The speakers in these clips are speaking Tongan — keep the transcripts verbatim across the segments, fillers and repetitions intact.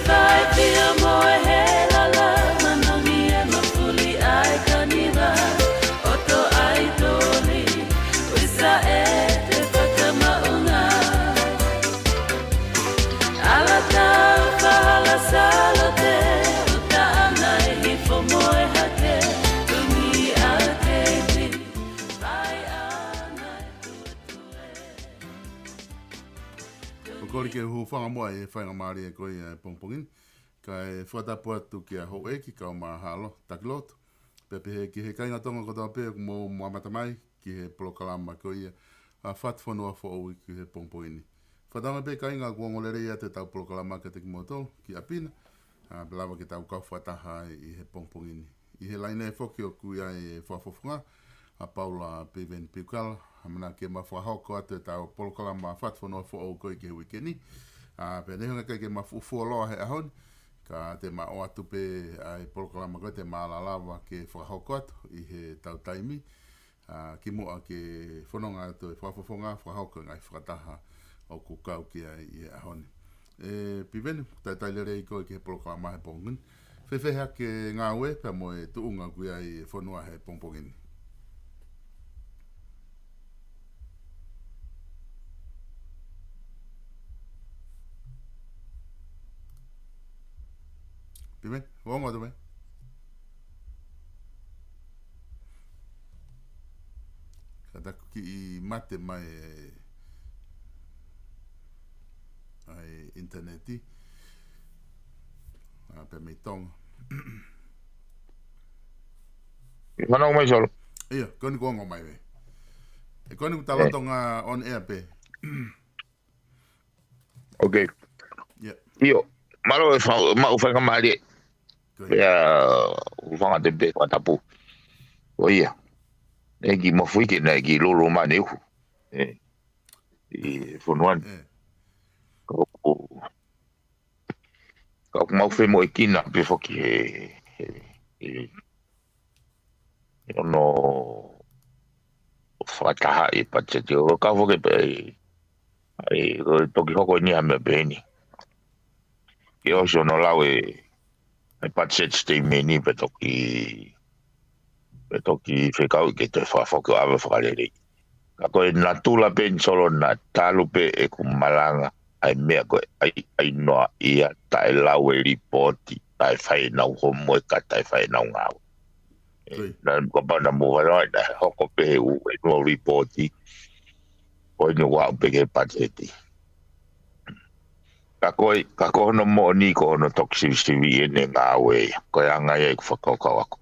Fai pia mo e hela la manoni e mafuli ai kaniva. Oto ai toli, uisa e te fakamaunga. Ala tau fahala salote, uta ana e hifo mo e hake, tumi a keiti. Fai ana e tuetue. ʻOku ou kole ke u hūfanga muʻa he faingamālie ko ia he pongipongi ni. Kae fakatapu atu kia Houʻeiki, kau mahalo, taki lotu. Pea pehē ki he kāinga Tonga kotoa pē ʻoku mou mamata mai ki he polokalama ko ia ʻa Fatufonua Foʻou ki he pongipongi ni. Fakatauange pē kāinga ʻoku ongo lelei atu ʻetau polokalama kiate kimoutolu, ki ʻapi na, ʻa, pea lava ke tau kau fakataha ai ʻi he pongipongi ni. ʻI he laine foki ʻoku ʻi ai e fakafofonga, ʻa Paula Piveni Piukala, ʻamanaki ke ma fakahoko atu ʻetau polokalama Fatufonua Foʻou ko ia ki he uike ni. ʻA, pea neongo ʻikai ke ma fuʻu fuoloa he ʻaho ni, ka te ma ʻoatu pē ʻa e polokalama ko ia te ma ala lava ke fakahoko atu ʻi heʻetau taimi. ʻA, kimuʻa ke fononga atu e fakafofonga, fakahoko e ngaahi fakataha ʻoku kau ki ai ʻi he ʻaho ni. ʻE, Piveni, talitali lelei koe ki he polokalama he pongipongi ni. Fēfē hake ngāue pea mo e tuʻunga ʻoku ʻi ai e fonua he pongipongi ni? Piveni, ʻoku ongo atu mai? Ka taku kiʻi mate mai e, ʻa e ʻinitaneti. ʻA, pea mei Tonga. Fanau mai solo. ʻIo, ko eni ʻoku ongo mai ē. ʻE ko eni ʻoku ta loto ngā on air pē. Ok. ʻIo. ʻIo, mālō e fa-, maʻu faingamālie. Ko ia. Pea, u fanga te pē fakatapu. Ko ia. ʻE ki mafui ke na ki lulu mane uhu. ʻE, ʻi fonua ni. ʻE. Ka ʻoku, ka ʻoku mau femoʻuekina pē foki he, he, he, he ono fakataha e patiseti ʻo ka foki pē ʻi, ʻi, ko e toki hoko eni ha meʻa pehē ni. Ke ʻosi hono lau e, e patiseti siteimeni pea toki, pea toki fekau ke toe fakafoki ʻo ʻave fakalelei. Ka ko e natula pē eni solo naʻa talu pē ʻeku malanga ʻa e meʻa ko e ʻai, ʻai noa ia taʻe lau e lipooti, taʻe fai ʻenau homework, ka taʻe fai ʻenau ngāue. Ko ia. Naʻa kapau naʻa mou fai noa, naʻe hoko pē he ʻū, ʻenau lipooti, ko eni ʻoku aʻu pē ki he patiseti. Ka ko e, ka ko hono moʻoni, ko hono toki sivisiviʻi ʻene ngāue ia. Ko e anga ia ʻeku fakakaukau ʻaku.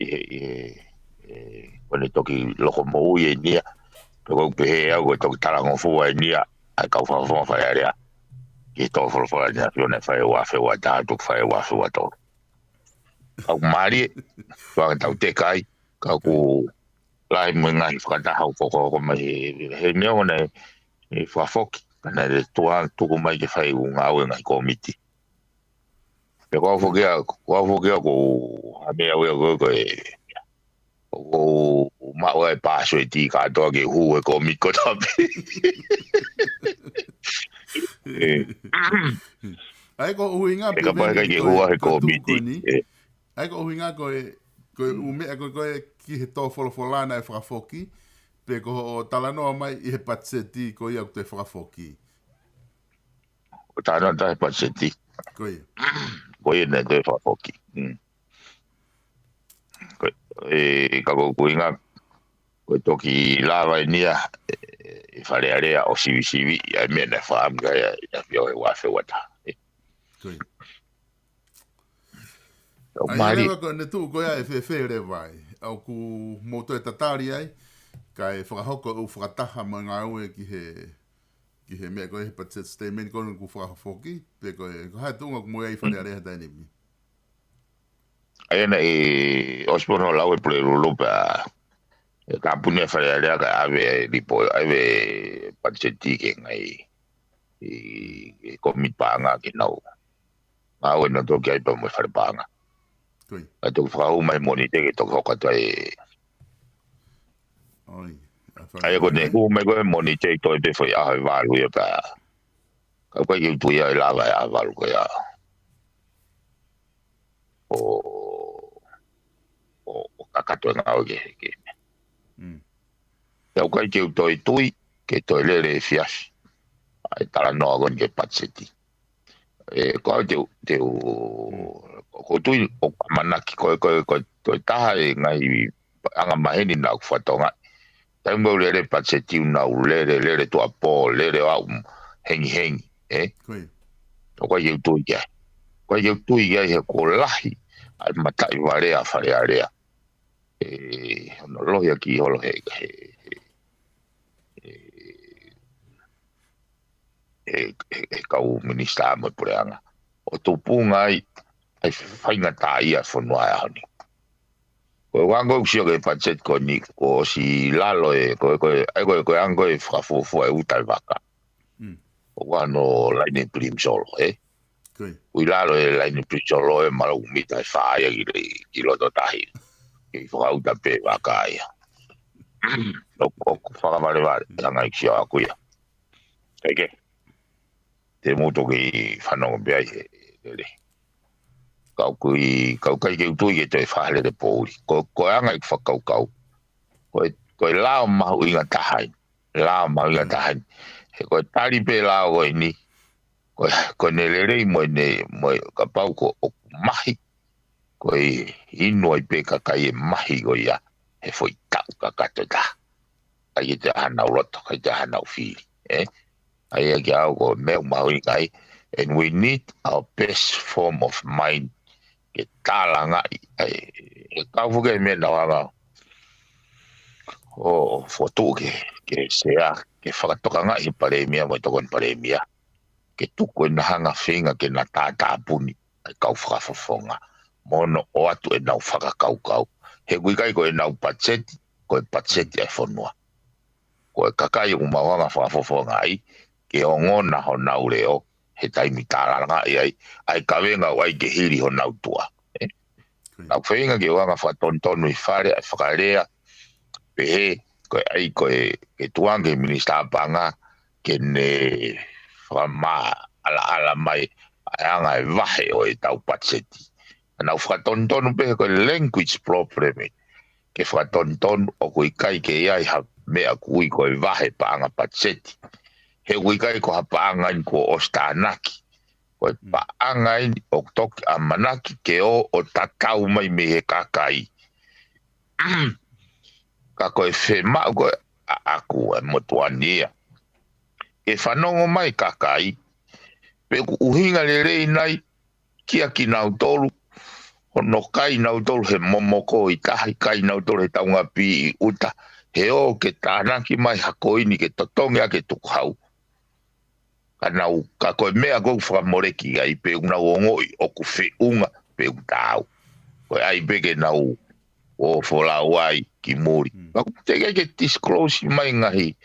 ʻI he, ʻi he, ʻe, ko ʻene toki loko moʻui eni ia. Pea ʻoku ou pehē au ko e toki talangofua eni ia ʻa e kau fakafofonga Fale Alea ki he tō folofola ʻa ʻAfiona ʻi he ua afe ua taha tuku ua afe ua tolu. Kau mālie, tuanga tau teka ai, ka ʻoku lahi mo e ngaahi fakataha ʻoku hokohoko mai he, he neongo naʻe, ʻe fakafoki, ka naʻe tuanga tuku mai ke fai ʻū ngāue ngaahi kōmiti. Pea ko au foki ia, ko au foki ia ʻoku ou, ʻa e meʻa au ia ko e, ko e, ʻoku ou maʻu ai e pāsueti kātoa ke hū e kōmiti kotoa pē. ʻE. ʻA ia ko e ʻuhinga, ʻe kapau Piveni, ʻikai ke ko e, hū ai he ko e tuku kōmiti, ko eni. ʻE. ʻA ia ko e ʻuhinga ko e, ko e ʻū meʻa ko e, ko e ki he tō folofola naʻe fakafoki, pe ko hoʻo talanoa mai ʻi he patiseti ko ia ʻoku toe fakafoki. ʻO talanoa atu he patiseti. Ko ia. Ko ia naʻe toe fakafoki. Mm. Ko e, ka ko ʻeku ʻuhinga, ko e toki lava eni ia, ʻe, ʻe Fale Alea ʻo sivisiviʻi ʻa e meʻa naʻe fakaʻamu ki ai ʻa ʻAfio he ua afe ua taha. ʻE. Ko ia. ʻOku ʻA ia mālie. Leva ko ʻene tuʻu ko ia ʻe fēfē leva ai. ʻOku mou toe tatali ai, kae fakahoko ʻū fakataha mo e ngāue ki he, ki he meʻa ko e he patiseti siteimeni ko eni kuo fakafoki, pe ko e, ko e hā e tuʻunga ʻoku mou ʻi ai Fale Alea he taimi ni. ʻA ia naʻe ʻosi pē hono lau e Pulelulu pea, ʻe tāpuni ʻe Fale Alea kae ʻave e lipo, ʻave e patiseti ki he ngaahi, ʻi, ʻi he kōmiti paʻanga ke nau ngāue nautolu ki ai pea mo e Fale Paʻanga. Ko ia. Kae toki fakahū mai Mōnite ke toki hoko atu ai. ʻOi, ʻa Fale ʻA ia ko ʻene Alea. Hū mai ko e Mōnite ʻi he toe pē foʻi ʻaho ʻe valu ia pea. Ka ʻoku ʻikai ke u tui ia ʻe lava e ʻaho ʻe valu ko ia. kakato e ngāue ke, ke. Mm. Pea ʻoku ʻikai ke u toe tui, ke toe lele e fiasi. ʻA e talanoa ko eni ki he patiseti. ʻE, ko au te u, te u, ko, ko tui ʻoku ʻamanaki ko e, ko e, ko e, ko e taha e ngaahi anga maheni naʻa ku fatongia. Taimi ʻoku lele patiseti ʻoku nau lele, lele tuʻapō, lele ʻo aʻu hengihengi, ē? Ko ia. ʻOku ʻikai ke u tui ki ai. ʻOku ʻikai ke u tui ki ai he kuo lahi ʻa e mataʻi vale ʻa Fale Alea. ʻE, hono lohi ʻaki holo he, he, he, he, he, he kau minisitā mo e puleʻanga. ʻO tupunga ai, ʻa e faingataʻaʻia e fonua he ʻaho ni. Ko e anga ʻeku sio ki he patiseti ko eni, kuo ʻosi lalo e, ko e, ko e, ʻa e ko e, ko e anga e fakafuofua e uta e vaka. Mm. ʻOku ʻi ai hono laine pilimsolo, ē? Ko ia. ʻOku ʻi lalo e laine pilimsolo ʻe malu mita ʻe fā ia ki, ki loto tahi. Kei fakauta pē vaka ia. ʻOku, ʻoku fakavalevale, ʻa e ngaahi sio ʻaku ia. Eke. Te mou toki fanongo pē ai he, he, he. Ka ʻoku ʻi, ka ʻoku ʻikai ke u tui ke toe fakalele poʻuli. Ko, ko e anga ʻeku fakakaukau. Ko e, ko e lao mahuʻinga taha ia. Lao mahuʻinga taha ia. He ko e tali pē lao ko eni. Ko e, ko ʻene lelei mo ʻene, mo e kapau ko ʻoku mahi. Ko e inu ai pē kakai e mahi ko ia. He foʻi taʻu kakato taha. ʻIkai ke toe ʻi ai hanau loto, ʻikai ke toe ʻi ai hanau fili. Ē? ʻA ia ke au ko e meʻa mahuʻinga ia. And we need our best form of mind. Ke talangaʻi, ʻa e, e kau fuke me na wanga. ʻO, ʻo fotu ke, ke sea, ke fakatokangaʻi he palēmia, mo e tokoni palēmia. Ke tuku ʻena hanga feinga ke na tātāpuni, ʻa e kau fakafofonga. Mo hono ʻoatu ʻenau fakakaukau. He ʻoku ʻikai ko ʻenau patiseti, ko e patiseti ʻa e fonua. Ko e kakai ʻoku mau hanga fakafofonga ai, ke ongona honau leʻo, he taimi talangaʻi ai, ʻa e kavenga ʻoku ʻai ke hili honau tuʻa. Ē? Ko ia. Naʻa ku feinga ke u hanga fakatonutonu ʻi fale, ʻa e fakalea, pehē, ko e ʻai, ko e, ke tuanga ki he minisitā paʻanga, ke ne fakamaʻalaʻala mai, ʻa e anga e vahe ʻo ʻetau patiseti. Naʻa ku fakatonutonu pē ko e language problem ē. Ke fakatonutonu ʻoku ʻikai ke ʻi ai ha meʻa ʻoku ui ko e vahe paʻanga patiseti. He ʻoku ʻikai ko ha paʻanga eni kuo ʻosi tānaki. Ko e paʻanga eni ʻoku toki ʻamanaki ke ō ʻo tatau mai mei he kakai. Ka ko e fiemaʻu ko ē ʻaʻaku ʻe motuʻa ni ia. Ke fanongo mai kakai, pe ʻoku ʻuhinga lelei nai kia kinautolu, hono kai nautolu he momoko ʻi tahi, kai nautolu he taungapi ʻi ʻuta, he ō ke tānaki mai ha koini ke totongi ʻaki e tukuhau. Ka nau, ka ko e meʻa ʻoku fakamoleki ai pe ʻoku nau ongoʻi ʻoku feʻunga pe ʻoku taau. Ko e ʻai pē ke nau ō folau ai ki muli. Mm. Ka ʻoku teʻeki ai ke disclose mai ngaahi,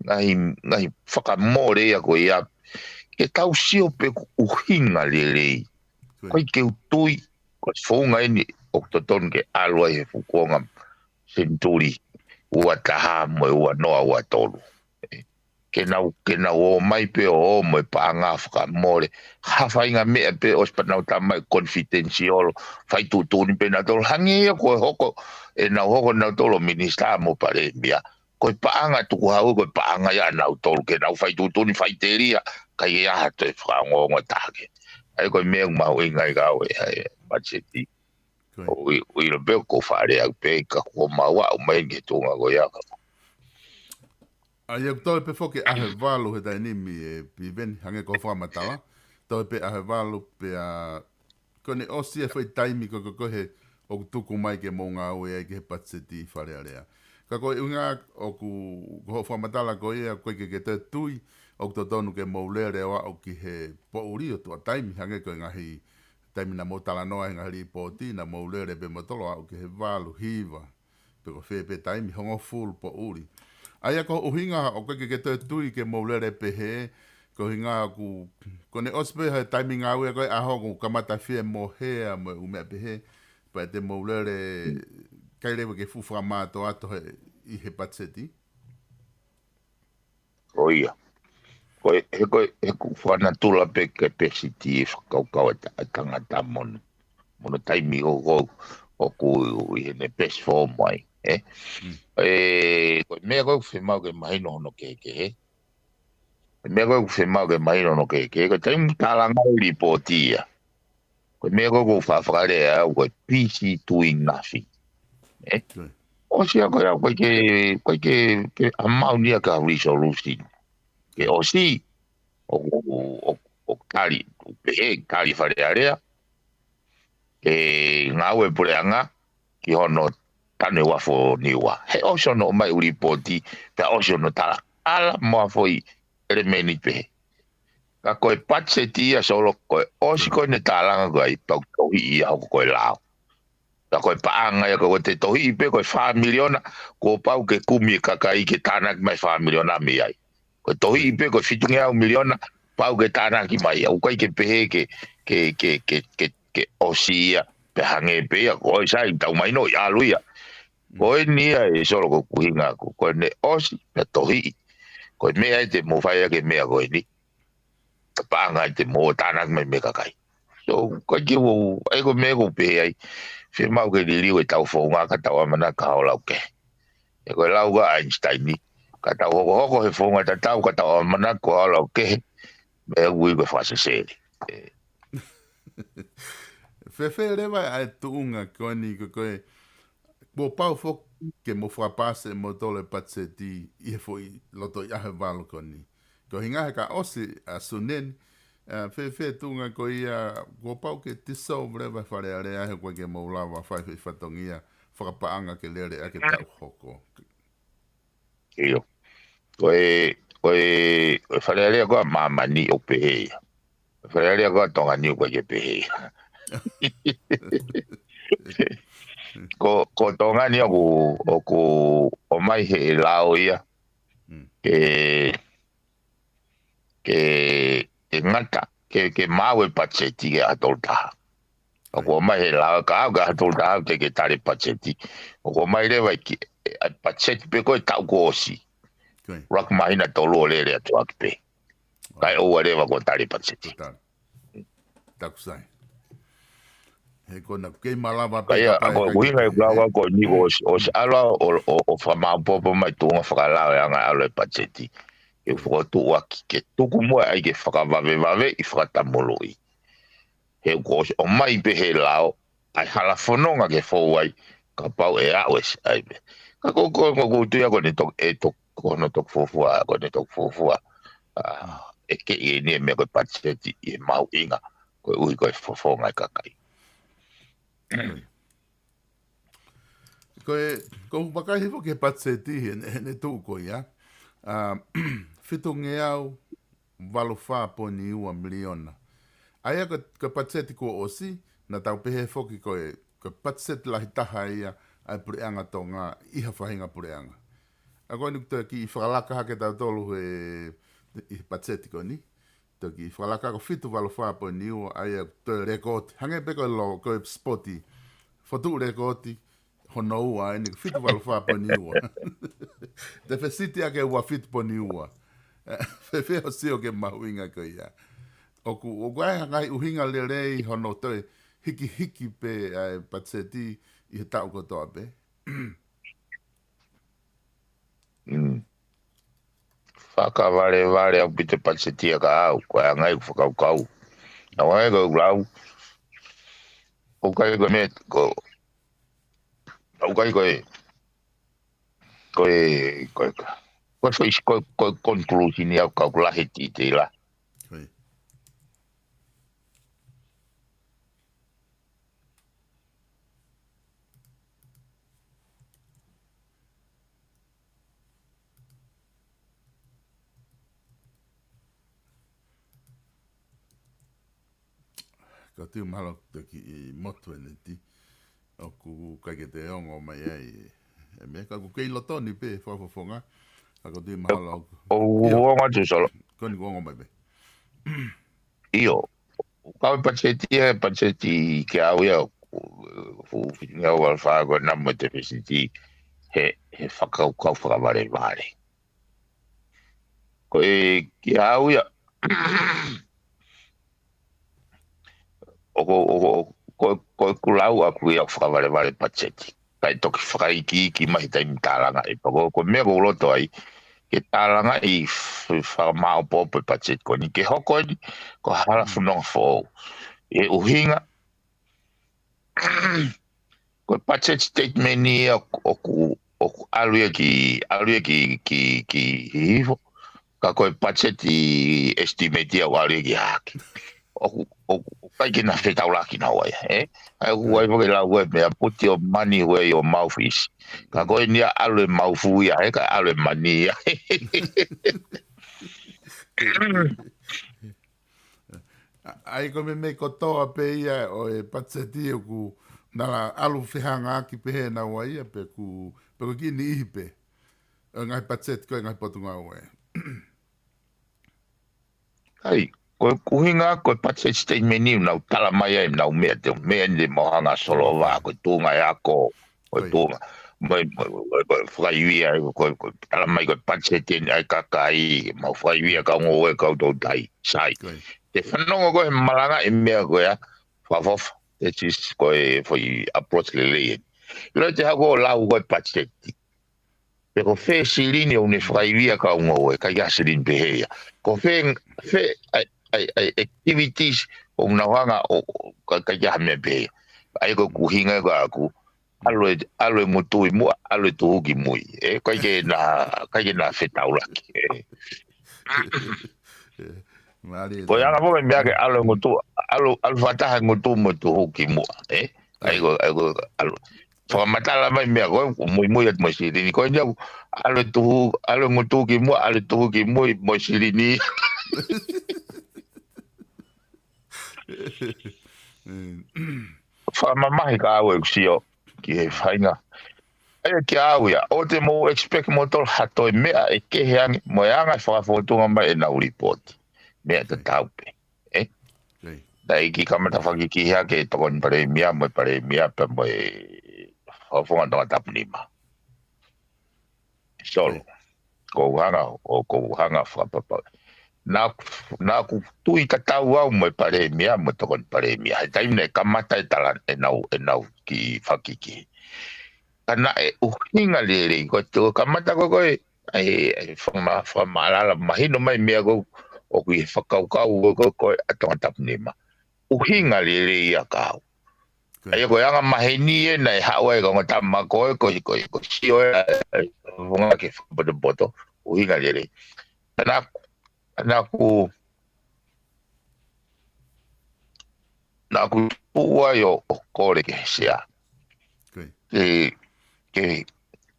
ngaahi, ngaahi fakamole ia ko ia. Ke tau sio pe ʻoku ʻuhinga lelei. Ko ia. ʻOku ʻikai ke u tui, ko e founga eni ʻoku totonu ke ʻalu ai he fukuonga senituli ua taha mo e ua noa ua tolu. Ke nau, ke nau ō mai pē ʻo ō mo e paʻanga fakamole. Ha faʻahinga meʻa pē ʻosi pea nau tā mai confidential, fai tuʻutuʻuni pē nautolu. Hangē ia ko e hoko, ʻenau hoko nautolu minisitā mo palēmia. Ko e paʻanga tukuhau, ko e paʻanga ia ʻanautolu ke nau fai tuʻutuʻuni, fai telia, ʻikai ke ʻi ai ha toe fakaongoongo taha ke. ʻA ia ko e meʻa ʻoku mahuʻinga ia ka ʻoe, ʻa e patiseti. Ko ia. ʻOku ʻi, ʻoku ʻilo pē ʻoku ou fakalea pē ka kuo mau aʻu mai ki he tuʻunga ko ia ka. ʻA ia ʻoku toe pē foki ʻaho ʻe valu he taimi ni ē Piveni, hangē ko hoʻo fakamatala. Toe pē ʻaho ʻe valu pea ko ʻene ʻosi e foʻi taimi ko, ko, ko ē ʻoku tuku mai ke mou ngāue ai ki he patiseti ʻi Fale Alea. Ka ko e ʻuhinga ʻoku, ko hoʻo fakamatala ko ia, ʻoku ʻikai ke, ke toe tui, ʻoku totonu ke mou lele ʻo aʻu ki he poʻuli ʻo tuʻa taimi, hangē ko e ngaahi taimi naʻa mou talanoa he ngaahi lipooti, naʻa mou lele pē moutolu ʻo aʻu ki he valu hiva. Pe ko fē pē taimi, hongofulu poʻuli. ʻA ia ko e ʻuhinga, ʻoku ʻikai ke, ke toe tui ke mou lele pehē, ko e ʻuhinga ʻoku, ko ʻene ʻosi pē he taimi ngāue ko ē ʻaho ʻoku kamata fie mohea mo e ʻū meʻa pehē, pea te mou lele, ʻikai leva ke fuʻu fakamātoato he, ʻi he patiseti. Ko ia. Ko e, he ko e, he ʻoku fanatula pē ke pesiti e fakakaukau ʻa e ta-, ʻa e tangata mo hono, mo hono taimi ʻoku, ʻoku ʻi heʻene best form ai, ē? Mm. Ē, ko e meʻa ko ē ʻoku fiemaʻu ke mahino hono kehekehe. Ko e meʻa ko ē ʻoku fiemaʻu ke mahino hono kehekehe. Ko e taimi ʻoku tālanga ai e lipooti ia. Ko e meʻa ko ē ʻoku ou faʻa fakalea au ko e busy doing nothing. Ē? Ko ia. ʻOsi ia ko ia, ʻoku ʻikai ke, ʻoku ʻikai ke, ke ʻamau ni ia ki ha resolution. Ke ʻosi, ʻo, ʻo, ʻo, ʻo tali, ʻo pehē, tali Fale Alea, ke ngāue puleʻanga ki hono tanu e uafu ʻo Niua. He ʻosi hono ʻomai e lipooti, pea ʻosi hono tala. ʻAla mo ha foʻi ʻelemēniti pehē. Ka ko e patiseti ia Solo, ko e ʻosi ko ē ʻene tālanga ko ē, pau ke tohiʻi ia hoko ko e lao. Ka ko e paʻanga ia, ka ko e te tohiʻi pē ko e fā miliona, kuo pau ke kumi e kakai ke tānaki mai fā miliona mei ai. Ko e tohiʻi pē ko e fitungeau miliona, pau ke tānaki mai ia. ʻOku ʻikai ke pehē ke, ke, ke, ke, ke, ke ʻosi ia, pe hangē pē ia, ko e sai, tau mahino ʻi ʻalu ia. Ko eni ia ē Solo ko e ʻuhinga ʻaku, ko ʻene ʻosi, pea tohiʻi. Ko e meʻa ē te mou fai ʻaki e meʻa ko eni. Ka paʻanga ē te mou tānaki mai mei he kakai. So, ʻikai ke u, ʻai ko e meʻa ʻoku ou pehē ai. Fiemaʻu ke liliu ʻetau founga ka tau ʻamanaki ki ha ʻoku lau kehe. Ē ko e lau ʻa Einstein ni. Ka tau hokohoko he founga tatau ka tau ʻamanaki ki ha ʻoku lau kehe. Meʻa ʻoku ui ko e fakasesele. Ē. Fēfē leva ʻa e tuʻunga ko eni ko e, ko e kuo pau foki ke mou fakapaasi ʻe moutolu e patiseti ʻi he foʻi loto ʻi ʻaho ʻe valu ko eni. Ko e ʻuhinga he ka ʻosi ʻa Sune ni, ā, fēfē tuʻunga ko ia kuo pau ke dissolve leva e Fale Alea he ʻoku ʻikai ke mou lava fai foʻi fatongia fakapaʻanga ke lele ʻaki e taʻu hoko. ʻIo. Ko e, ko e, ko e Fale Alea ko ē ʻa māmani ʻoku pehē ia. Fale Alea ko ē ʻa Tonga ni ʻoku ʻikai ke pehē ia. Ko, ko Tonga ni ʻoku, ʻoku ʻomai he lao ia. Mm. Ke, ke, ke ngata, ke, ke maʻu e patiseti ki he ʻaho tolu taha. ʻOku ʻomai he lao, ka ʻoku ʻi ai ha tolu taha te ke tali patiseti. ʻOku ʻomai leva ki, ʻa e patiseti pē ko e taʻu kuo ʻosi. Ko ia. Rak māhina tolu ʻo lele atu ʻaki pē. Kae ʻoua leva kuo tali patiseti. Ko e tali. Taku sai. He ko ena ʻoku kei malava pē. Ka ia, kapai ko e ʻuhinga ʻeku lau ko eni ko e ʻosi, ʻosi ʻalu ʻo, ʻo, ʻo fakamaopoopo mai tuʻunga fakalao e anga ʻalu e patiseti. Ke fokotuʻu ʻaki, ke tuku muʻa ai ke fakavavevave ʻi fakatamuluʻi. He kuo ʻosi ʻomai pē he lao, ʻa e hala fononga ke fou ai, kapau ʻe aʻu ʻe siʻi ai pē. Ka ko, ko, ko, ko tu ia ko ʻene tok-, ʻe tok-, ko hono toki fuofua, ko ʻene toki fuofua. Ā, ʻe kei ʻi heni e meʻa ko e patiseti ʻi he mahuʻinga, koeʻuhi ko e fofonga e kakai. Ko e, ko u vakai hifo ki he patiseti he, he, he tuʻu ko ia. Ā, fitungeau valu fā poini ua miliona. ʻA ia ko, ko e patiseti kuo ʻosi, naʻa tau pehē foki ko e, ko e patiseti lahi taha ia ʻa e puleʻanga Tonga ʻi ha faʻahinga puleʻanga. ʻA ko eni ʻoku toe kiʻi fakalaka hake tautolu he, ʻi he patiseti ko eni. Toe kiʻi fakalaka ko e fitu valu fā poini ua, ʻa ia toe lēkooti. Hangē pē ko e lo, ko e sipoti. Fokotuʻu lēkooti, hono ua, eni ko e fitu valu fā poini ua. Te fesiti ake ua fitu poini ua. Fēfē hoʻo sio ki he mahuʻinga ko ia. ʻOku, ʻoku ʻi ai ha ngaahi ʻuhinga lelei hono toe hikihiki pē ʻa e patiseti ʻi he taʻu kotoa pē. Mm. Fakavalevale ʻaupito e patiseti ia ka au, ko e anga ʻeku fakakaukau. Naʻa ʻoku ʻikai ko e lau. ʻOku ʻikai ko e meʻa, ko, ʻoku ʻikai ko e, ko e, ko e, ko e foʻi, ko e, ko e conclusion ia ʻoku ou lahi ʻi he teila. Ko ia. Ka u tui mahalo te kiʻi motu ʻene ti. ʻOku ʻikai ke te ongo mai ai. E meʻa ka ʻoku kei loto ni pē fakafofonga. Ka u tui mahalo ʻoku. ʻOku ongo atu Solo. Ko eni ʻoku ongo mai pē. ʻIo. Kau e patiseti ia, patiseti ke au ia, fu, fitungeau valu fā ko ena mo e te fesiti he, he fakakaukau fakavalevale. Ko e ke au ia, ʻoku, ʻoku, ʻoku, ko, ko e kulau aku ia ʻoku fakavalevale patiseti. Kae toki fakaikiiki mai he taimi tālangaʻi. Pea ko, ko e meʻa ʻoku ou loto ai, ke tālangaʻi f-, fakamāʻopoʻopo e patiseti ko eni. Ke hoko eni, ko ha hala fononga foʻou. ʻI he ʻuhinga, ko e budget statement ia ʻoku, ʻoku, ʻoku ʻalu ia ki, ʻalu ia ki, ki, ki hihifo. Ka ko e budget estimate ia ʻoku ʻalu ia ki hahake. ʻOku, ʻoku, ʻoku ʻikai ke na fetaulaki naua ia, ē? ʻA ia ʻoku ʻai foki e lau ē, meʻa put your money where your mouth is. Ka ko eni ia ʻalu e mouth ia, ē, kae ʻalu e mani ia. ʻA ia ko e meʻa kotoa pē ia ʻo e patiseti ʻoku na la ʻalu fehangaaki pehē naua ia pe ʻoku, pe ʻoku kiʻi niʻihi pē ʻo e ngaahi patiseti ko e ngaahi potungāue. ʻA ia, ko e ʻuhinga ko e budget statement ʻoku nau tala mai ai ʻenau meʻa, te u meʻa ni te mau hanga ʻo solova, ko e tuʻunga e ako, ko e tuʻunga. Mo e, mo e, mo e, mo e fakaivia, ko e, ko e tala mai ko e budget eni ʻa e kakai, mau fakaivia kau ngoue kau toutai, sai. Te fanongo koe he malanga e meʻa ko ia, fakafofa, te tis ko e foʻi approach lelei eni. ʻIlo te haʻu ʻo lau ko e budget. Pe ko fē silini ʻoku ne fakaivia kau ngoue, ʻikai ke ʻi ai ha silini pehē ia. Ko fē, fē, ʻai, ʻai, ʻai, activities ʻoku nau hanga ʻo, ʻo, ʻikai, ʻikai ke ʻi ai ha meʻa pehē ia. ʻA ia ko e ʻuhinga ko ʻaku, ʻalu e, ʻalu e ngutu ʻi muʻa, ʻalu e tuhu ki mui. ʻE, ʻikai ke na, ʻikai ke na fetaulaki. ʻE. Mālie. Ko e anga foki e meʻa ke ʻalu e ngutu, ʻalu, ʻalu fakataha e ngutu mo e tuhu ki muʻa. ʻE, ʻa ia ko, ʻa ia ko, ʻalu. Fakamatala mai meʻa ko ē, muimui atu mo e silini. Ko eni au, ʻalu e tuhu, ʻalu e ngutu ki muʻa, ʻalu e tuhu ki mui, mo e silini. Fakamamahi ka au ʻeku sio, ki he faʻahinga. ʻA ia kia au ia, ʻoua te mou expect moutolu ha toe meʻa ʻe kehe ange, mo e anga e fakafōtunga mai ʻenau lipooti. Meʻa tatau pē. ʻE? Naʻe ʻikai kamata fakikihi hake e tokoni palēmia mo e palēmia pea mo e fakafofonga Tongatapu nima. Solo. Ko u hanga, ʻo ko u hanga fakapapau. Naʻa, naʻa ku tui tatau au mo e palēmia mo e tokoni palēmia. He taimi naʻe kamata e tala ʻenau, ʻenau kiʻi fakikihi. Ka naʻe ʻuhinga lelei, ko e tō kamata ko ē, ʻai, ʻai, fakama-, fakamaʻalaʻala, mahino mai meʻa ko ē, ʻoku ʻi he fakakaukau ko ē, ko ē, ko ē ʻa Tongatapu nima. ʻUhinga lelei ia ka au. ʻA ia ko e anga maheni ē naʻe haʻu ai ka ngata ma ko ē, ko, ko, ko sio ē, ʻai, ʻai, vonga ke fakapotopoto, ʻuhinga lelei. Naʻa ku, naʻa ku, naʻa ku tuʻu ai ʻo, ʻo kole ke sea. Ke, ke,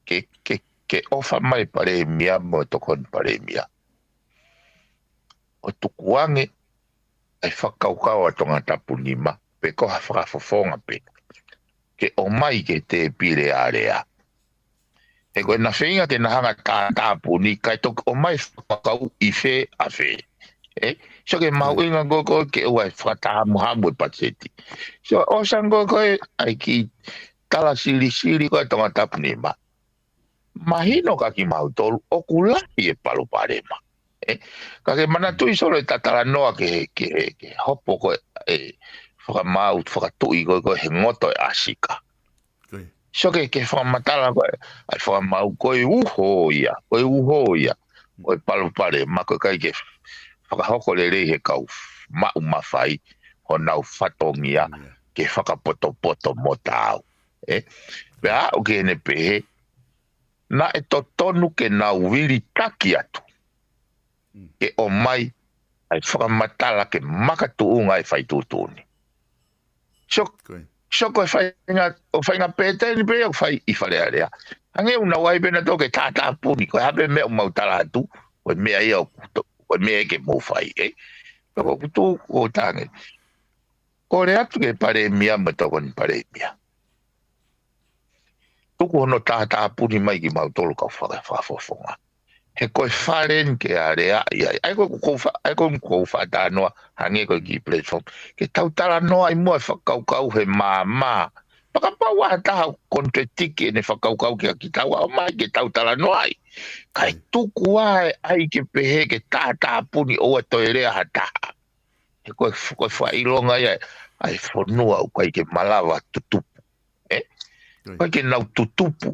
ke, ke, ke ʻofa mai palēmia mo e tokoni palēmia. ʻO tukuange ʻai fakakaukau ʻa Tongatapu nima, pe ko ha fakafofonga pē. Ke ʻomai ke tēpile alea. He ko e na feinga ke na hanga tātāpuni, kae toki ʻomai fakakaukau ʻi fē ʻa fē. ʻE? So ke mahuʻinga ko ē ko ē ke ʻoua ʻe fakatahamuhamu e patiseti. So, ʻosi ange ko ē ko ē, ʻai kiʻi tala silisili ko ē Tongatapu nima. Mahino ka kimautolu, ʻoku lahi e palopalema. ʻE? Ka ke manatuʻi Solo ʻeta talanoa ke, ke, ke hopo ko ē, ʻe, fakamaau, fakatuʻi ko ē, ko ē he ngoto e ʻasika. So ke, ke fakamatala ko ē, ʻai fakamaau ko e uho ia, ko e uho ia, ko e palopalema ko ē ʻikai ke fakahoko lelei he kau maʻu mafai, honau fatongia, ke fakapotopoto mo taau. ʻE? Pea aʻu ke ne pehē, naʻe totonu ke nau vilitaki atu. Ke ʻomai, ʻai fakamatala ke makatuʻunga e fai tuʻutuʻuni. So, so ko e faʻahinga, ʻo faʻahinga pēteni pē ʻoku fai ʻi Fale Alea. Hangē ʻoku nau ʻai pē nautolu ke tātāpuni, ko e hā pē meʻa ʻoku mau tala atu, ko e meʻa ia ʻoku to-, ko e meʻa ke mou fai, ʻe? Pea ko ʻeku tuʻu ʻo tangi. Kole atu ke palēmia mo e tokoni palēmia. Tuku hono tātāpuni mai kimautolu kau faka-, fakafofonga. He ko e fale eni ke aleaʻi ai. ʻAi ko ē ʻoku fa-, ʻai ko ē ʻoku fakatalanoa, hangē ko e kiʻi platform. Ke tau talanoaʻi muʻa e fakakaukau he māmā. Fakapapau ʻe ʻi ai ha taha ʻoku contradict ʻene fakakaukau kia kitaua, ʻomai ke tau talanoaʻi. Kae tuku ā e ʻai ke pehē ke tātāpuni ʻoua toe lea ha taha. He ko e f-, ko e fakaʻilonga ia ʻa e fonua ʻoku ʻikai ke malava tutupu. Ē? Ko ia. ʻIkai ke nau tutupu.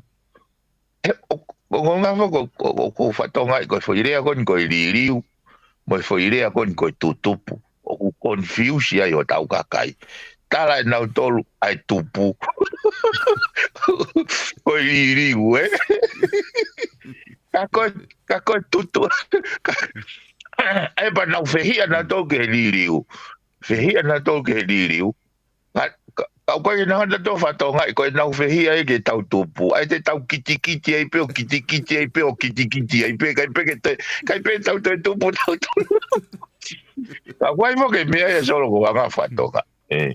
Ē, ʻo, ʻo, ʻo ngā fo-, ko, ko, ko, ko Fatonga ʻi ko e foʻi lea ko eni ko e liliu, mo e foʻi lea ko eni ko e tutupu. ʻOku confuse ai hotau kakai. Tala ʻe nautolu ʻa e tupu. Ko e liliu, ē? Ka ko e, ka ko e tutu. Ka, ʻe pea nau fehiʻa nautolu ke liliu. Fehiʻa nautolu ke liliu. Ka, ka, ka ʻoku ʻikai ke nau hanga nautolu Fatonga ʻi ko e nau fehiʻa ai ke tau tupu. ʻAi te tau kitikiti ai pē ʻo kitikiti ai pē ʻo kitikiti ai pē. Kai pē ke te, kai pē tau te tupu tau tupu. Ka ʻoku ʻi ai mo ke meʻa ia Solo ko anga Fatonga. Ē.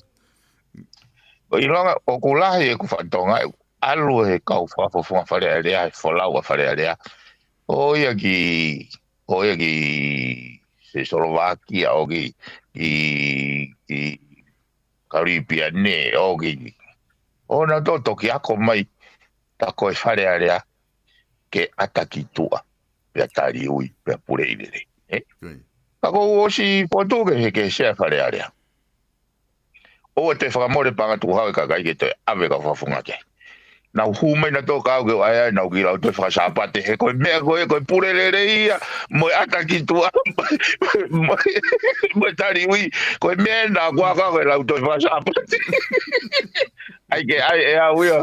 Ko e ʻilonga, ʻoku lahi ʻeku Fatonga, ʻalu he kau fakafofonga Fale Alea, he folau ʻa Fale Alea. ʻO ia ki, ʻo ia ki Sesolavakia, ʻo ki, ki, ki Kalipiane, ʻo ki. ʻO nautolu toki ako mai, ta ko e Fale Alea, ke ʻata ki tuʻa, pea taliui, pea puleʻi lelei. Ē? Ko ia. Ka ʻoku ou ʻosi fotu ke he ke sea Fale Alea. ʻOua te fakamole paʻanga tukuhau e kakai ke toe ʻave kau fakafofonga ki ai. Nau hū mai nautolu kau ke ʻai ai, nau kiʻi lau toe fakasāpate he ko e meʻa ko ē, ko e pule lelei ia, mo e ʻata ki tuʻa, mo e, mo e taliui, ko e meʻa naʻa ku ʻalu ko e lau toe fakasāpate. ʻAi ke ʻai ʻe au ia.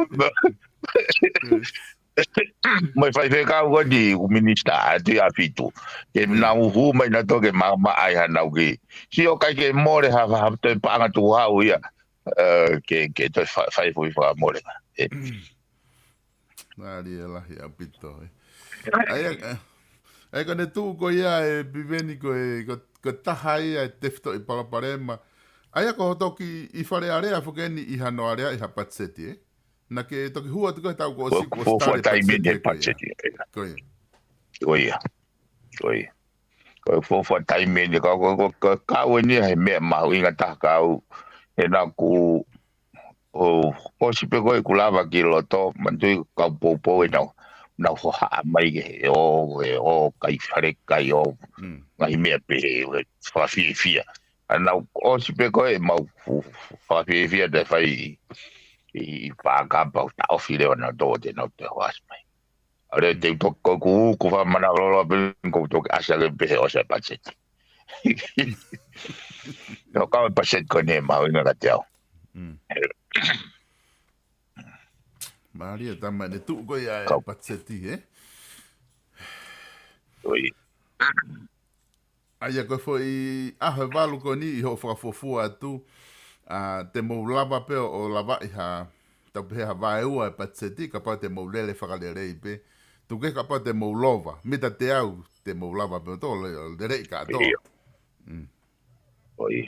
Mo e faifekau ko eni ʻoku minisitā, ʻa e Tuʻi ʻAhofitu. Ke nau hū mai nautolu ke maʻamaʻa ai hanau kiʻi. Sio ʻikai ke mole ha, ha toe paʻanga tukuhau ia. Ē, ke, ke toe fa-, fai foʻi fakamole ka. Ē. Mālie lahi ʻaupito, ē. ʻAi, ē, ʻai ko ʻene tuʻu ko ia ē Piveni ko e, ko, ko e taha ia e tefitoʻi palopalema. ʻAi ko hoto kiʻi Fale Alea foki eni ʻi hano alea ʻi ha patiseti, ē? Naʻa ke toki hū atu ko e tau ko Ko, ʻosi ko ko fua tale taimi patiseti ni he ē ko ia. Patiseti, ē. Ko ia. Ko ia. Ko ia. Ko e fua taimi ni ka, ko, ko, ko, kau eni he meʻa mahuʻinga taha kau. He naʻa ku, ʻo, ʻosi pē ko e ku lava ki loto, manatuʻi kau poupou ē nau, nau hohaʻa mai ke he ō, he ō, kai fale, kai ō, Mm. ngaahi meʻa pehē, ʻo fakafiefia. ʻA nau ʻosi pē ko e mau fu-, fu-, fakafiefia te fai ʻi, ʻi, ʻi pākapa ʻo taʻofi leva nautolu te nau toe hohaʻa mai. ʻA lea te u toki ko ku, ku fakamana lolo pē ko u toki ʻasi ange pē he ʻosi e patiseti. No ka e patiseti ko eni mahuʻinga kiate au. Mm. Mālie tama ʻene tuʻu ko ia e Kau. patiseti, ē? Oi. ʻAi ko e foʻi ʻaho ʻe valu ko eni ʻi hoʻo fakafuofua atu, ʻa, te mou lava pē ʻo, ʻo lavaʻi ha, tau pehē ha vaeua e patiseti, kapau te mou lele fakalelei pē. Tuku kehe kapau te mou lova, mita te au, te mou lava pē ʻo tō, le-, lelei ka tō. Io. Mm. Oi.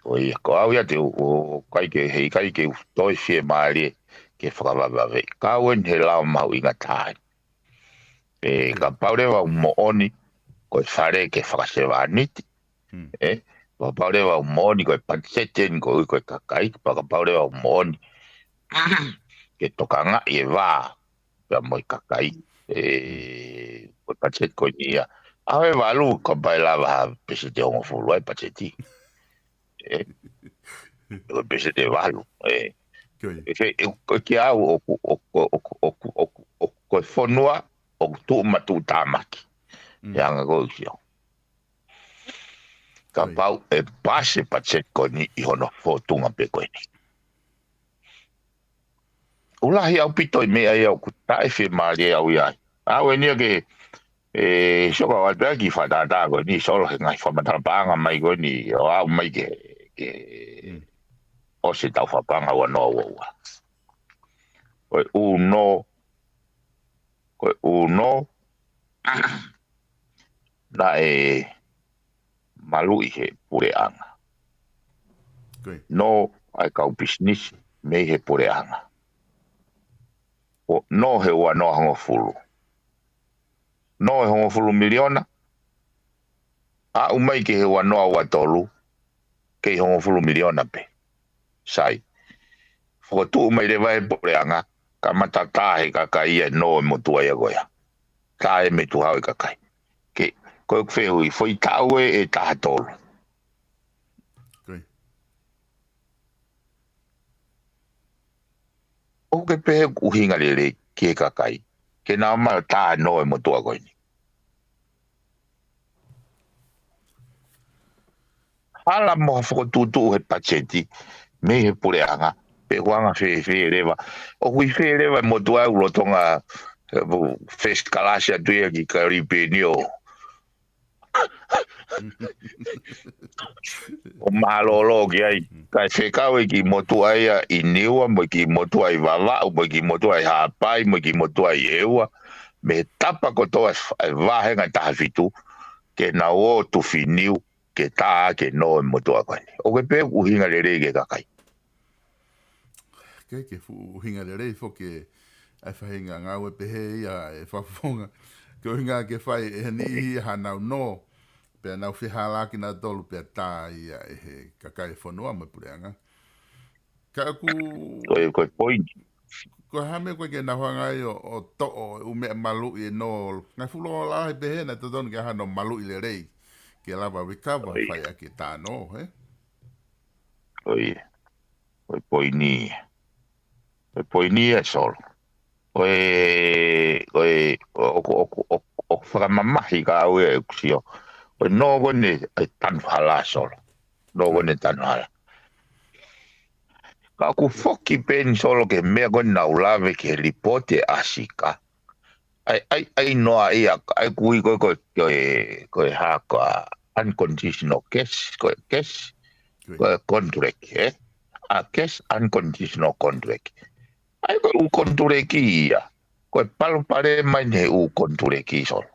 Oi, ko au ia te u, ʻo, ʻikai ke, he ʻikai ke u toe fiemālie ke fakavavevave. Kau eni he lao mahuʻinga taha. Ē, kapau leva ʻoku moʻoni, ko e fale ke fakasevāniti. Hmm. Ē, kapau leva ʻoku moʻoni, ko e patiseti eni ko ui ko e kakai, kapau, kapau leva ʻoku moʻoni, ke tokangaʻi e vā, pea mo e kakai, ē, ko e patiseti ko eni ia. ʻAho ʻe valu, kapau ʻe lava ha peseti ʻe hongofulu ai patiseti. Ē, ko e peseti ʻe valu, ē. Ko ia. Ē, ke, ē, ko e ki au ʻoku, ʻoku, ʻoku, ʻoku, ʻoku, ʻoku, ko e fonua, ʻoku tuʻu matuʻutāmaki. Mm. ʻE anga ko e sio. Kapau ʻe pasi e patiseti ko eni ʻi hono fōtunga pē ko eni. ʻOku lahi ʻaupito e meʻa ia ʻoku taʻefiemālie au ia ai. Au eni ia ke, ē, sio ka ʻoatu pē ki he fakatātā ko eni, Solo he ngaahi fakamatala paʻanga mai ko eni, ʻo aʻu mai ke, ke Mm. ʻosi ʻetau fakapaʻanga ua noa ua ua. Ko e ʻuno, ko e ʻuno, naʻe maluʻi he puleʻanga. Ko ia. Nō ʻa e kau pisinisi mei he puleʻanga. ʻO nō he ua noa hongofulu. Nō he hongofulu miliona. Aʻu mai ki he ua noa ua tolu, kei hongofulu miliona pē. Sai. Fokotuʻu mai leva he puleʻanga, kamata tā he kakai ia ʻe nō e motuʻa ia ko ia. Tā e metuhau e kakai. Ke, Ko e fehuʻi, foʻi taʻu ē ʻe taha tolu. ʻOku ke pehē ʻoku ʻuhinga lelei ki he kakai ke nau ō mai ʻo tā e nō e motuʻa ko eni? Hala mo ha fokotuʻutuʻu he patiseti mei he puleʻanga, pe ʻoku anga fēfē leva? ʻOku ʻi fē leva e motuʻa ʻoku lolotonga first class atu ia ki Kalipeini ʻo ʻo mālōlō ki ai. Kae fekau e kiʻi motuʻa ia ʻi Niua, mo e kiʻi motuʻa ʻi Vavaʻu, mo e kiʻi motuʻa ʻi Haʻapai, mo e kiʻi motuʻa ʻi ʻEua, mei he tapa kotoa e f-, e vāhenga ʻe taha fitu, ke nau ō Tufiniu ke tā ʻaki e nō e motuʻa ko eni. ʻOku ke pehē ʻoku ʻuhinga lelei ki he kakai? Ke, ke fuʻu ʻuhinga lelei foki e, ʻa e faʻahinga ngāue pehē ia e fakafofonga. Ke ʻuhinga ke fai ʻe he niʻihi hanau nō, pea nau fehālaaki nautolu pea tā ia ʻe he kakai e fonua mo e puleʻanga. Ka ʻoku Ko e, ko e poini. Ko e hā e meʻa ʻoku ʻikai ke nau hanga ai ʻo, ʻo toʻo e ʻū meʻa maluʻi e nō, ngaahi fuʻu lōlahi pehē naʻe totonu ke ʻi ai hano maluʻi lelei, ke lava recover, ʻoi, fai ʻaki e tā nō, ē? ʻOi. Ko e poini ia. Ko e poini ia, Solo. Ko e, ko e, ʻoku, ʻoku, ʻoku, ʻoku fakamamahi ka au ia ʻeku sio. Ko e nō ko eni ʻe tanu hala, Solo. Nō ko eni ʻe tanu hala. Ka ʻoku foki pē eni, Solo, ki he meʻa ko eni naʻa ku lave ki he lipooti ʻa Sika. ʻAi, ʻai, ʻai noa ia, ʻai kui ko e, ko e, ko e, ko e hā ko e unconditional cash, ko e cash, ko e contract, ē? ʻA cash unconditional contract. ʻAi ko e ʻū contract ia. Ko e palopalema eni he ʻū contract, Solo.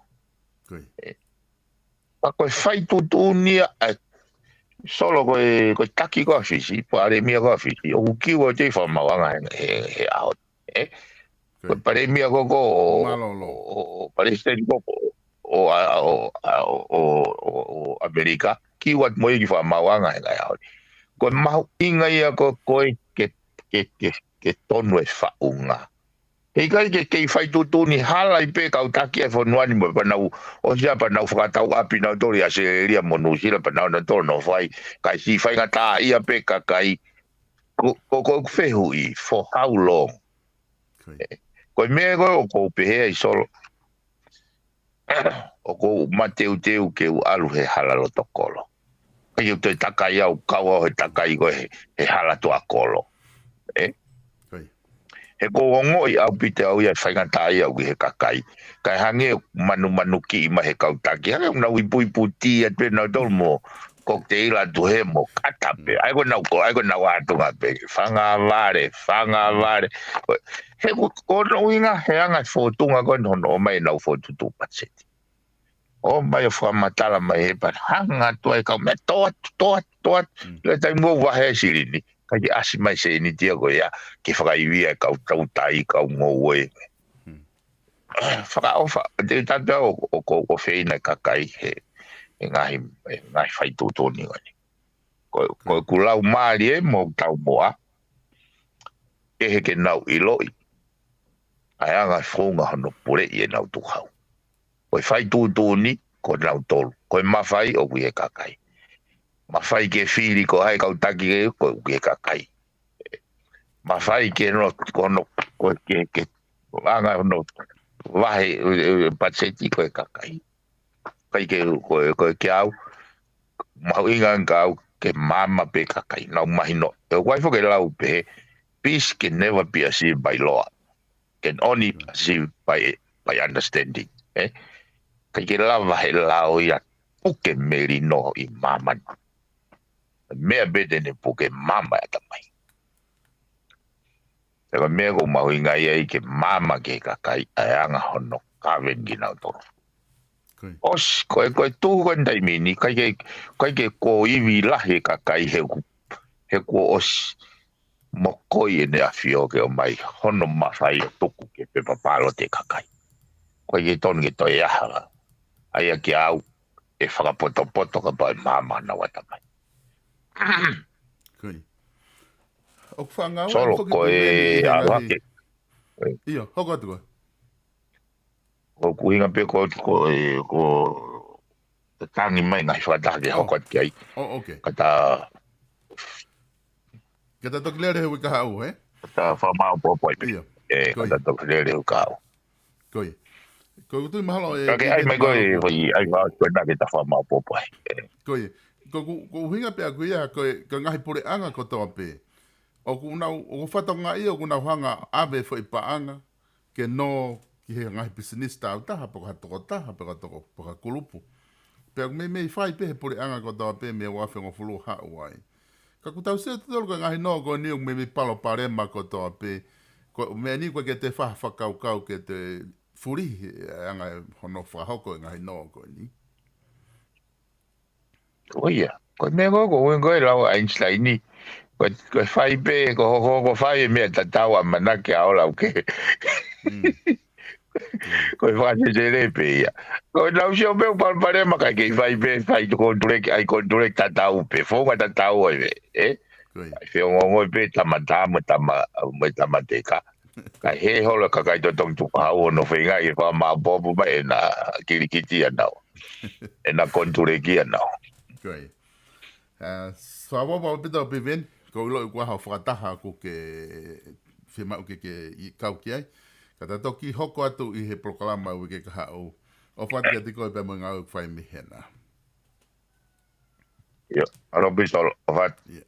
Ē. Ka ko e fai tuʻutuʻuni ia, ʻai, Solo, ko e, ko e taki ko ē ʻa Fisi, palēmia ko ē ʻa Fisi, ʻoku kiu ʻo te fakamaauʻanga he, he, he ʻaho, ē? Ko e palēmia ko ē ko ē ʻo, ʻo, ʻo, ʻo palesiteni ko ē ko ē ʻo, ʻo, ʻo, ʻo, ʻo, ʻo ʻAmelika, kiu atu mo ia ki fakamaauʻanga he ngaahi ʻaho ni. Ko e mahuʻinga ia ko ē, ko e ke, ke, ke, ke tonu e faʻunga. He ʻikai ke kei fai tuʻutuʻuni, hala ai pē kau taki e fonua ni mo pea nau, ʻosi ia pea nau fakatau ʻapi nautolu ʻi ʻAositelēlia mo Nuʻusila pea nau nautolu nofo ai, kae siʻi faingataʻaʻia pē kakai. Ko, ko, ko ʻeku fehuʻi, for how long? Ko e meʻa ko ē ʻoku ou pehē ai, Solo, ʻoku ou mateuteu ke u ʻalu he hala loto kolo. ʻIkai ke u toe takai au, kau au he takai ko ē he, he hala tuʻa kolo. Ē? He ʻoku ou ongoʻi ʻaupito au ia ʻe faingataʻaʻia au ki he kakai. Kae hangē ʻoku manumanukiʻi mai he kau taki. Hangē ʻoku nau ipuiputi atu pē nautolu mo cocktail atu hē mo kata pē. ʻAi ko ʻenau ko, ʻai ko ʻenau ʻātunga pē. Fanga vale, fanga vale. He ʻoku, ko hono ʻuhinga he anga e fōtunga ko ē hono ʻomai ʻenau fokotuʻutuʻu patiseti. ʻO mai ʻo fakamatala mai he pea hanga atu ai kau meʻa tō atu, tō atu, tō atu. Lele taimi mo vahe silini. ʻIkai ke ʻasi mai sēniti ia ko ia ke fakaivia e kau tautai, kau ngoue. Fakaʻofa, te u tatu au ʻo, ʻo, ʻo, ʻo feina e kakai he, he ngaahi, he ngaahi fai tuʻutuʻuni ko eni. Ko, ko ʻeku lau mālie mo taumuʻa, ʻe he ke nau ʻiloʻi ʻa e anga e founga hono puleʻi ʻenau tukuhau. Ko e fai tuʻutuʻuni, ko nautolu. Ko e mafai ʻoku ʻi he kakai. Mafai ke fili ko hai kau taki ke, ko ʻoku ʻi he kakai. Mafai ke no, ko no, ko ke, ke, anga hono vahe, ē, ē, patiseti ko e kakai. ʻIkai ke, ko e, ko e ke au, mahuʻinga ange ka au ke maama pē kakai. Nau mahino, ʻe ʻoku ʻai foki e lau pē, peace can never be achieved by law. Can only achieved by, by understanding. Ē? ʻIkai ke lava he lao ia puke melino ʻi māmani. Meʻa pē te ne puke maama e ʻatamai. He ko e meʻa ʻoku mahuʻinga ia ʻi he maama ki he kakai ʻa e anga hono kaveni kinautolu. ʻOsi, ko e, ko e tuhu ko eni taimi ni, ʻikai ke, ʻikai ke ko ivi lahi e kakai he ʻoku, he kuo ʻosi mokoi ʻEne ʻAfio ke ʻomai hono mafai ʻo tuku ki he pepa pālote e kakai. ʻIkai ke tonu ke toe ʻi ai ha, ʻa ia ke au, ʻe fakapotopoto kapau ʻe maama honau ʻatamai. ʻOku fangau Solo, ko e ʻalu hake. ʻIo, hoko atu koe. ʻOku ʻuhinga pē ko, ko, ko, tangi mai ngaahi fakataha ke hoko atu ki ai. Oh, okay. Ka ta, Ka ta toki lele he uike kahaʻu, he? Ka ta fakamāopoopo ai pē. Ia. E, Ko ka ia. Ta toki lele he uike kahaʻu. Ko ia. Ko u tui mahalo e. Ka ke ai mai ko e, ko e, ai mai ko e na ke ta fakamāopoopo ai. E, Ko ia. Ko ku, ko ʻuhinga pē ʻaku ia, ko e, ko e ngaahi puleʻanga kotoa pē. ʻOku nau, ʻoku fatongia ia, ʻoku nau hanga ʻave foʻi paʻanga, ke nō ki he ngaahi pisinisi tāutaha, pe ko ha tokotaha, pe ko ha toko, pe ko ha kulupu. Pea ʻoku meimei fai pē he puleʻanga kotoa pē, mei he ua afe hongofulu haʻu ai. Ka ʻoku tau sio tautolu ko e ngaahi nō ko eni ʻoku meimei palopalema kotoa pē, ko e meʻa ni ko e ke te faha fakakaukau ke te fuli he anga e hono fakahoko e ngaahi nō ko eni. Ko ia. Ko e meʻa ko, ko e ko e lau Einstein ni. Ko, ko e fai pē, ko hoko, ko fai e meʻa tatau ʻamanaki ʻa ʻola ʻoku ke. Ko e fakasesele pē ia. Ko e lau sio pē ʻoku palopalema ka ke fai pē, fai to kontuleki, ai kontuleki tatau pē, founga tatau ai pē, e? Ko ia. Ai feongoongo pē, tama tā, mo tama, mo tama teka. Ka he holo ka kai to tong tu ka hau no feinga i fakamāopoopo mai e na kilikiti ʻa nau. E na kontuleki ʻa nau. Ko ia. Uh, Fakaʻapaʻapa ʻaupito Piveni, ko u ʻiloʻi kuo ʻi ai ha fakataha ʻoku ke fiemaʻu ke ke ʻi kau ki ai. Ka ta toki hoko atu ʻi he polokalama uike kahaʻu. ʻOfa atu kiate koe pea mo e ngāue ʻoku fai mei hena. Ia, ʻaloʻofa ʻaupito, ʻofa atu. Ia.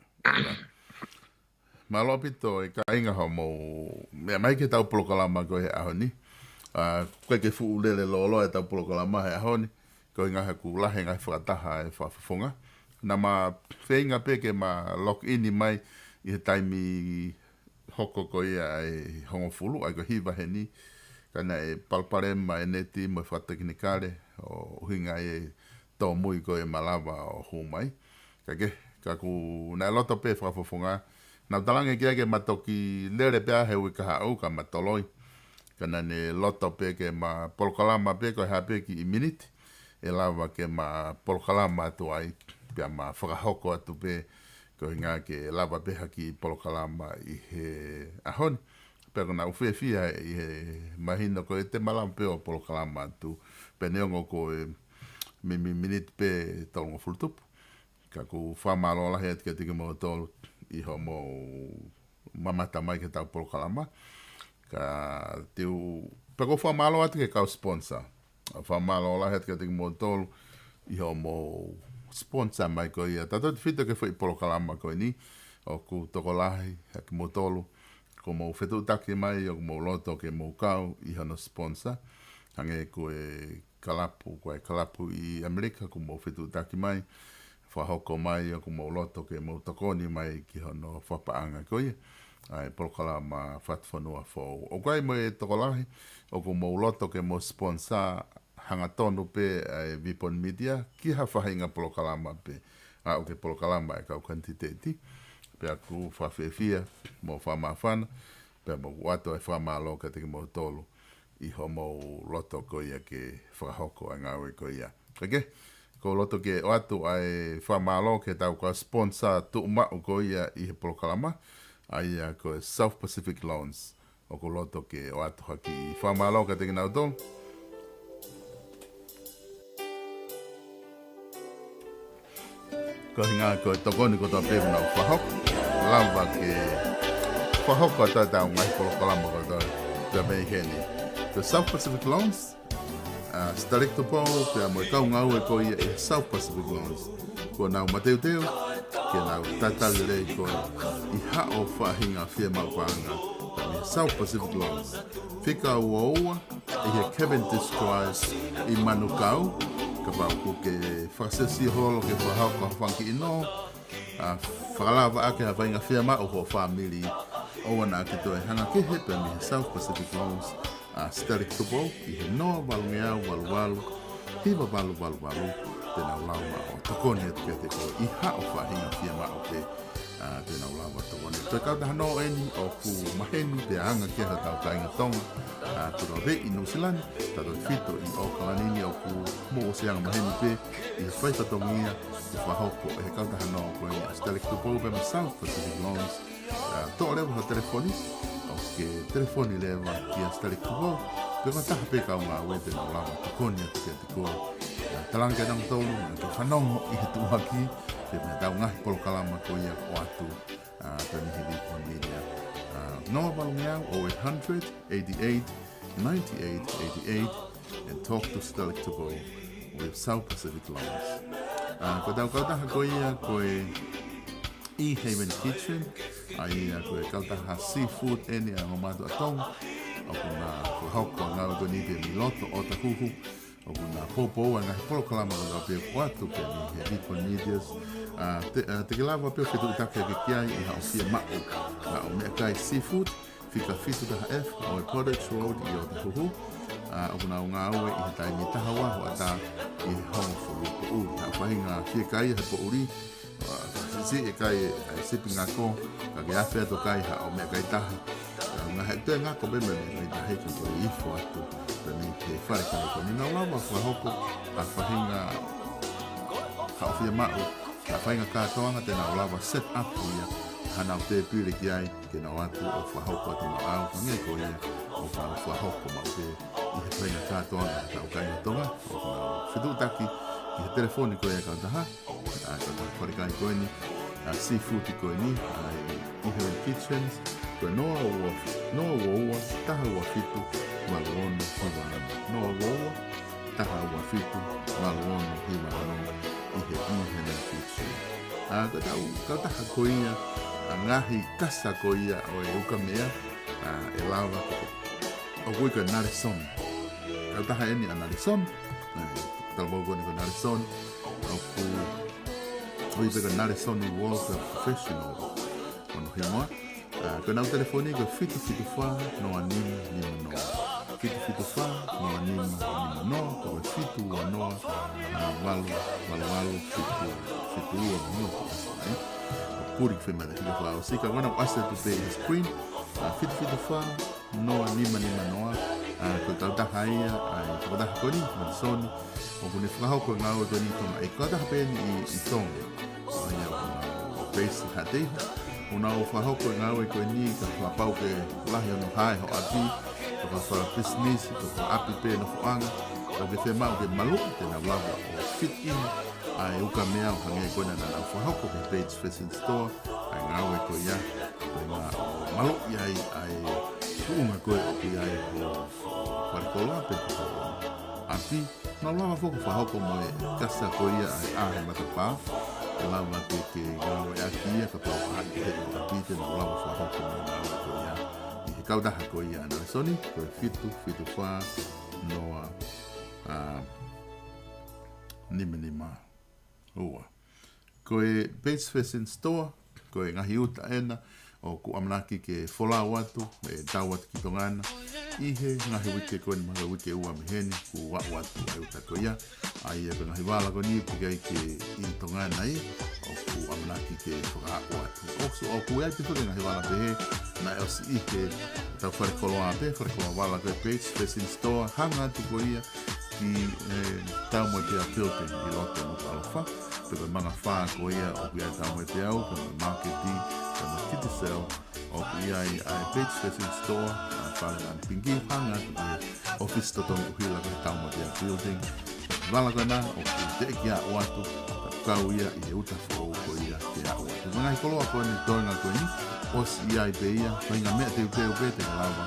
Mālō ʻaupito e kāinga hoʻomou meʻa mai ki heʻetau polokalama ko e he ʻaho ni. Uh, ko e ke fuʻu lele lōloa ʻetau polokalama he ʻaho ni. Ko e ngaahi ʻoku lahi e ngaahi fakataha e fakafofonga. Naʻa ma feinga pē ke ma log in mai ʻi he taimi hoko ko ia e hongofulu, ai ko e hiva heni. Ka naʻe palopalema e neti mo e fakatekinikale, ʻo ʻuhinga e tōmui ko e malava ʻo hū mai. Ka ke, ka ʻoku naʻe loto pē fakafofonga. Naʻa ku talaange ki ai ke ma toki lele pē ʻa he uike kahaʻu ka ma toloi. Ka naʻa ne loto pē ke ma polokalama pē ko e hā pē kiʻi miniti. ʻE lava ke ma polokalama atu ai, pea ma fakahoko atu pē, ko e ʻuhinga ke lava pē ha kiʻi polokalama ʻi he ʻaho ni. Pea ko naʻa ku fiefia ʻi he mahino ko e te malava pē ʻo polokalama atu. Pea neongo ko e mi, mi miniti pē tolungofulu tupu. Ka ʻoku ou fakamālō lahi atu kiate kimoutolu ʻi hoʻomou mamata mai ki heʻetau polokalama. Ka te u, pea ʻoku ou fakamālō atu ki he kau sponsor. ʻOku ou fakamālō lahi atu kiate kimoutolu ʻi hoʻomou sponsor mai ko ia. Tautautefito ki he foʻi polokalama ko eni, ʻoku tokolahi ʻa kimoutolu ʻoku mou fetuʻutaki mai, ʻoku mou loto ke mou kau ʻi hono sponsor. Hangē ko e kalapu, ko e kalapu ʻi ʻAmelika, ʻoku mou fetuʻutaki mai, fakahoko mai, ʻoku mou loto ke mou tokoni mai ki hono fakapaʻanga ko ia ʻa e polokalama Fatufonua Foʻou. ʻOku ʻi ai mo e tokolahi ʻoku mou loto ke mou sponsor, hangatonu pē ʻa e Vipon Media ki ha faʻahinga polokalama pē. Aʻu ki he polokalama ʻa e kau kanititeiti. Pea ʻoku ou fakafiefia mo fakamāfana, pea mo ʻoatu e fakamālō kiate kimoutolu ʻi hoʻomou loto ko ia ke fakahoko ʻa e ngāue ko ia. Ka ke, ʻoku ou loto ke ʻoatu ʻa e fakamālō ki heʻetau kau sponsor tuʻumaʻu ko ia ʻi he polokalama, ʻa ia ko e South Pacific Loans. ʻOku ou loto ke ʻoatu ha kiʻi fakamālō kiate kinautolu. Ko e ʻuhinga ko e tokoni kotoa pē ʻoku nau fakahoko, lava ke fakahoko atu ʻetau ngaahi polokalama kotoa pē mei heni. Ko e South Pacific Loans, ʻa Stalek Tupou, pea mo e kau ngāue ko ia ʻi he South Pacific Loans. Kuo nau mateuteu ke nau tatali lelei koe ʻi haʻo faʻahinga fiemaʻu paʻanga mei he South Pacific Loans. Fika ua ua, ʻi he Cavendish Drive ʻi Manukau, kapau ʻoku ke fakasiosio holo ke fakahoko ha fanga kiʻi nō, ʻa, fakalava ʻaki ha faʻahinga fiemaʻu ho fāmili, ʻoua naʻa ke toe hanga kehe pē mei he South Pacific Loans, ʻa Stalek Tupou, ʻi he noa valungeau valu valu, hiva valu valu valu, te nau lava ʻo tokoni atu kiate koe ʻi haʻo faʻahinga fiemaʻu pē, ʻa, te nau lava ʻo tokoni. Ko e kautaha nō eni ʻoku maheni pea anga ki ai hotau kāinga Tonga, ʻa, ʻoku nau ʻi Nuʻu Sila ni, tautautefito ʻi ʻAokalani ni ʻoku mou ʻosi anga maheni pē ʻi he fai fatongia ʻoku fakahoko ʻe he kautaha nō ko eni ʻa Stalek Tupou pea mo e South Pacific Loans. ʻA, toʻo leva ho telefoni, ʻo ke telefoni leva kia Stalek Tupou, pe ko ha taha pē kau ngāue te nau lava ʻo tokoni atu kiate koe, Talaange ke nau tolu, ke fanongo ʻi he tuʻuaki, pea mei heʻetau ngaahi polokalama ko ia ʻoku ʻoatu, ʻa, pea mei he Lipo Media. ʻA, noa valu ngeau, oh eight hundred, eighty-eight, ninety-eight, eighty-eight, and talk to Stella Tupou with South Pacific Loans. ʻA, ko ʻetau kautaha ko ia, ko e E Haven Kitchen, ʻa ia ko e kautaha seafood eni ʻa e Ongo Mātuʻa Tonga, ʻoku na fakahoko ʻa e ngāue ko eni pē mei loto ʻo Otahuhu, ʻoku na poupou ʻa e ngaahi polokalama ko ia pea ʻoku ʻoatu pē mei he Lipo Medias. ʻA, te, ʻa, te ke lava pē ʻo fetuʻutaki ʻaki ki ai ʻi haʻo fiemaʻu haʻo meʻakai seafood, fika fitu taha F, ʻo e Portage Road ʻi Otahuhu. ʻA, ʻoku nau ngāue ʻi he taimi taha ua hoʻatā ki he hongofulu poʻuli. Haʻo faʻahinga fiekaia he poʻuli, ʻa, siʻi e kai ʻa e sipi ngako, ka ke afe atu kai haʻo meʻakai taha. ʻA, ngaahi toe ngako pē mei he meʻakai taha ka ko e ifo atu pē mei he fale kai ko eni. Nau lava fakahoko ʻa e faʻahinga haʻo fiemaʻu, ʻa e faʻahinga kātoanga te nau lava set up ia, haʻanau tēpile ki ai, ke nau ō atu ʻo fakahoko atu maʻau, hangē ko ia ʻoku nau fakahoko maʻu pē ʻi he faʻahinga kātoanga ʻa hotau kāinga Tonga. ʻOku nau fetuʻutaki ki he telefoni ko ia ʻa e kautaha, ʻa e kautaha falekai ko eni, ʻa e seafood ko eni, ʻa e E Haven Kitchens, ko e noa ua, noa ua ua, taha ua fitu, valu ono hiva ono. Noa ua ua, taha ua fitu, valu ono hiva ono ʻi he E Haven Kitchen. ʻA, ko ʻetau kautaha ko ia, ʻa e ngaahi kasa ko ia ʻo e ukamea, ʻa, ʻe lava ko, ʻoku ui ko e Nalesoni. Kautaha eni ʻa Nalesoni, ʻa, talavou ko eni ko Nalesoni, ʻoku ui pē ko Nalesoni Walker Professional, hono hingoa. ʻA, ko ʻenau telefoni ko e fitu fitu fā, noa nima nima noa. Fitu fitu fā, noa nima nima noa, ko e fitu ua noa, ʻa, valu valu valu, fitu fitu ua noa. ʻE, ʻoku puli ki he mate ki he fā ʻosi, ka ʻoku na ʻasi atu pē ʻi he screen, ʻa, fitu fitu fā, noa nima nima noa, ʻa, ko e kautaha ia ʻa e tokotaha ko eni, Nalesoni, ʻoku ne fakahoko e ngāue ko eni ʻi Tonga, ʻa e kautaha pē eni ʻi, ʻi Tonga. ʻA ia ʻoku nau base ʻi Haʻateiho. ʻOku nau fakahoko e ngāue ko eni kapau ke lahi hono hae ho ʻapi, kapau ke fakapisinisi, kapau ke ʻapi pē nofoʻanga, ka ke fiemaʻu ke maluʻi, te nau lava ʻo fit in ʻa e ukamea ʻo hangē ko ena naʻa nau fakahoko ki he Paige Fashion Store, ʻa e ngāue ko ia, ko e ngāue ʻo maluʻi ai ʻa e tuʻunga ko ē ʻoku ʻi ai ho falekoloa pe ko ho ʻapi. Nau lava foki ʻo fakahoko mo e kasa ko ia ʻa e ʻā he matapā, ʻe lava ke ke ngāueʻaki ia kapau ʻe ʻi ai ha ʻapi te nau lava ʻo fakahoko mo e ngāue ko ia. ʻI he kautaha ko ia ʻa Nalesoni, ko e fitu fitu fā, noa, ʻa, nima nima ua. Ko e Paige Fashion Store, ko e ngaahi uta ena ʻoku ʻamanaki ke folau atu, ʻe tau atu ki Tonga na ʻi he ngaahi uike ko eni, mahalo uike ua mei heni, kuo aʻu atu e uta ko ia. ʻA ia ko e ngaahi vala ko eni ʻoku ʻikai ke ʻi Tonga na ia, ʻoku ʻamanaki ke fakaaʻu atu. ʻOku, ʻoku ʻi ai pē foki e ngaahi vala pehē, naʻe ʻosi ʻi hotau falekoloa pē, falekoloa vala ko e Paige Fashion Store, hanga atu ko ia ki he Taumoepeau Building ʻi loto Nukuʻalofa, pe ko e manga fā ko ia ʻoku ʻi ai e Taumoepeau, pe ko e māketi, pe ko e Digicel, ʻoku ʻi ai ʻa e Paige Fashion Store, ʻa e fale lanu pinki, hanga atu ki he ʻōfisi totongi ʻuhila ko e Taumoepeau Building. Vala ko ena ʻoku teʻeki aʻu atu, ka kau ia ʻi he uta foʻou ko ia ke aʻu atu. Mo e ngaahi koloa ko eni, toenga ko eni, ʻosi ʻi ai pē ia, faʻahinga meʻa teuteu pē te ke lava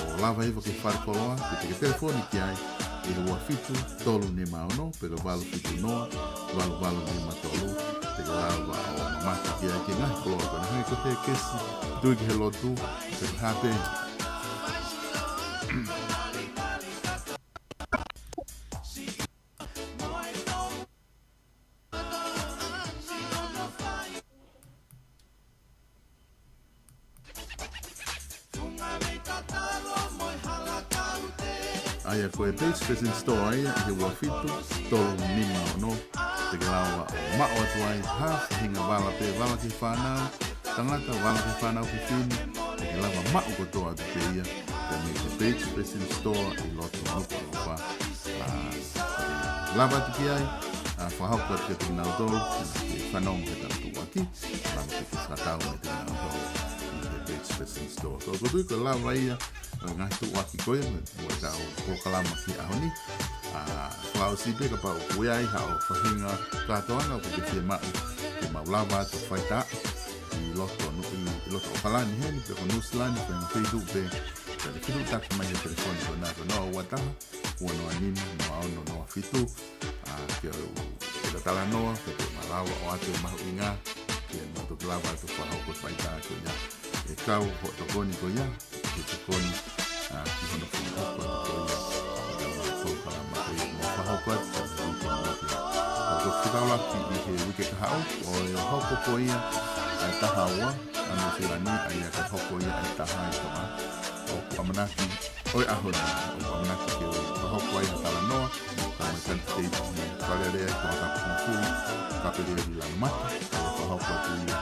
ʻo lava hifo ki he falekoloa, pe te ke telefoni ki ai ʻi he ua fitu tolu nima ono, pe ko e valu fitu noa, valu valu nima tolu, te ke lava ʻo mamata ki ai ki he ngaahi koloa ko ena, hangē ko e kesi, tui ki he lotu, pe ko e hā pē. ʻA ia ko e Paige Fashion Store ʻa ia ʻi he ua fitu tolu nima ono, te ke lava ʻo maʻu atu ai ha faʻahinga vala pē, vala ki he fānau tangata, vala ki he fānau fefine, te ke lava maʻu kotoa atu pē ia, pea mei he Paige Fashion Store ʻi loto Nukuʻalofa. ʻA, lava atu ki ai, ʻa, fakahoko atu kiate kinautolu ke fanongo ki heʻetau tuʻuaki, lava ke ke fakatau meiate kinautolu ʻi he Paige Fashion Store. Ko, ʻoku ou tui ko e lava ia ʻo e ngaahi tuʻuaki ko ia, mo ʻetau polokalama ki he ʻaho ni. ʻA, fakaʻosi pē kapau ʻoku ʻi ai haʻo faʻahinga kātoanga ʻoku ke fiemaʻu ke mau lava atu ʻo faitaaʻi ʻi loto Nu-, ʻi, ʻi loto ʻAokalani heni pe ko Nuʻusila ni, faʻahinga feituʻu pē, pea ke fetuʻutaki mai he telefoni ko ena ko e noa ua taha, ua noa nima, noa ono noa fitu, ʻa, ke u, ke ta talanoa, ke te malava ʻo ʻoatu e mahuʻinga, ke mau toki lava atu ʻo fakahoko e faitā ko ia. ʻE kau hoʻo tokoni ko ia, ke tokoni, ʻa, ki hono fakahoko atu ko ia ʻo e polokalama ko ia, mau fakahoko atu, ka te uike ni ke. Ka ko e fetaulaki ʻi he uike kahaʻu, ʻo e hoko ko ia ʻa e taha ua ʻa Nuʻusila ni, ʻa ia ka hoko ia ʻa e taha ʻi Tonga. ʻOku ʻamanaki, ʻo e ʻaho ni, ʻoku ʻamanaki ke fakahoko ai ha talanoa, ka mai kani teiti ni, Kalelea ʻi Tongatapu Hongofulu, Kapeleli Lanumata, ʻa ia fakahoko atu ia,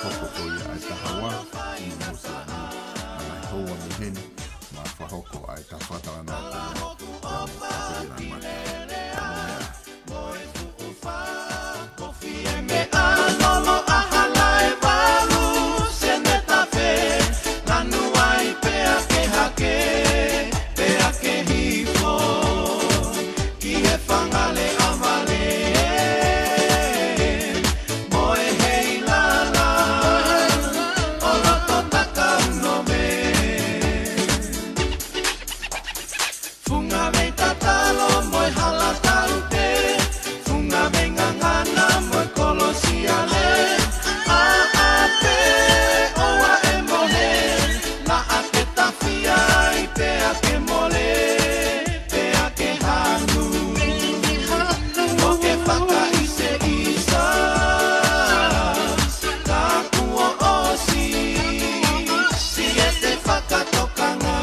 hoko ko ia ʻa e taha ua ʻi Nuʻusila ni, ʻa e ngaahi houa mei heni, mau fakahoko ʻa e taha fakatalanoa ko ia, ʻa Kapeleli Lanumata. Ko e meʻa Funga mei tatalo mo e hala taute, funga mei ngangana mo e kolosi ale, ʻa, ʻa pē ʻoua ʻe mohe, naʻa ke tafia ai pea ke mole, pea ke hanu, ʻo ke fakaʻiseʻisa, ka kuo ʻosi, siʻete fakatokanga.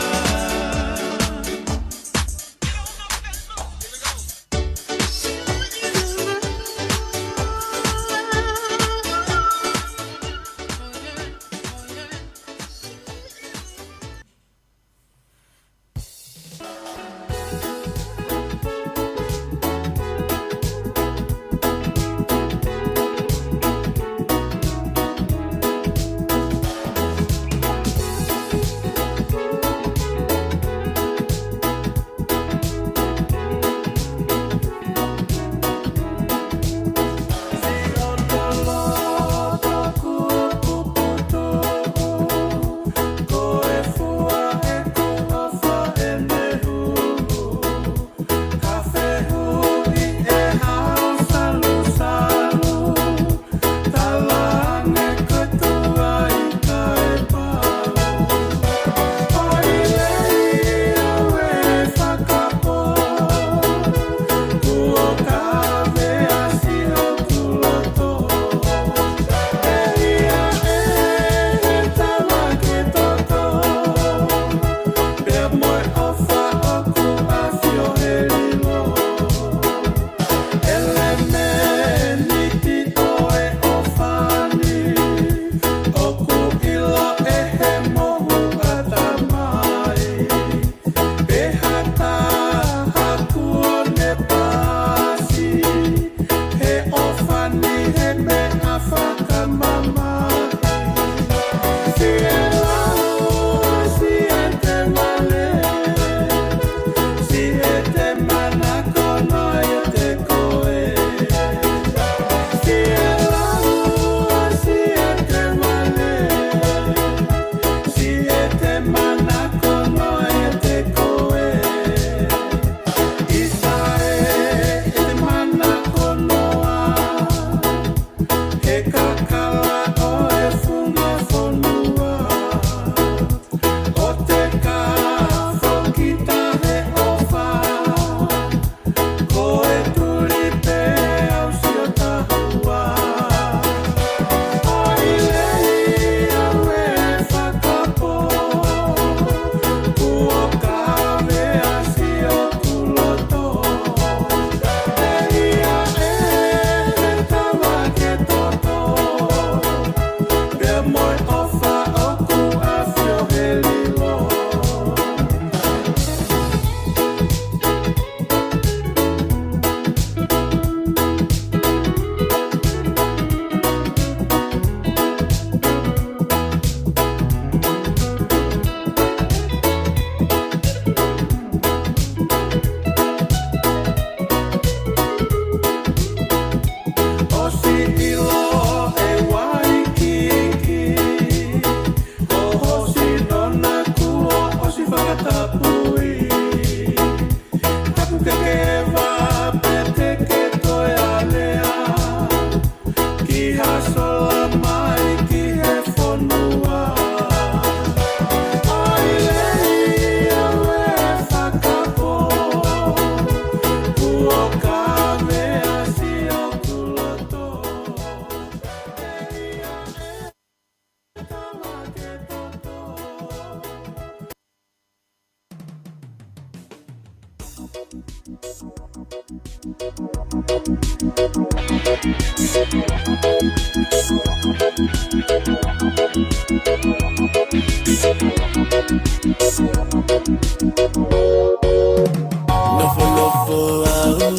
Nofonofo au,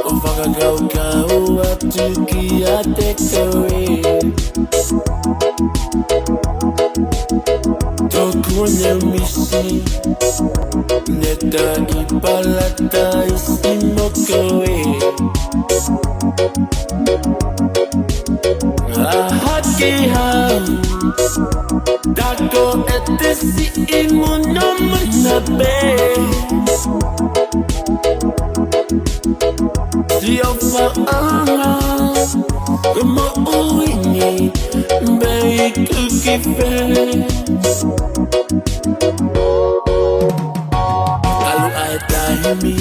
ʻo fakakaukau atu kiate koe. Tokua ne u misi, ne ta ʻi Palataisi mo koe. ʻA hake hau, ta ko e tesi ʻi muno muna pē. Siʻo faʻahinga moʻui ni, baby, kuki fē. ʻAlu ʻa e taimi,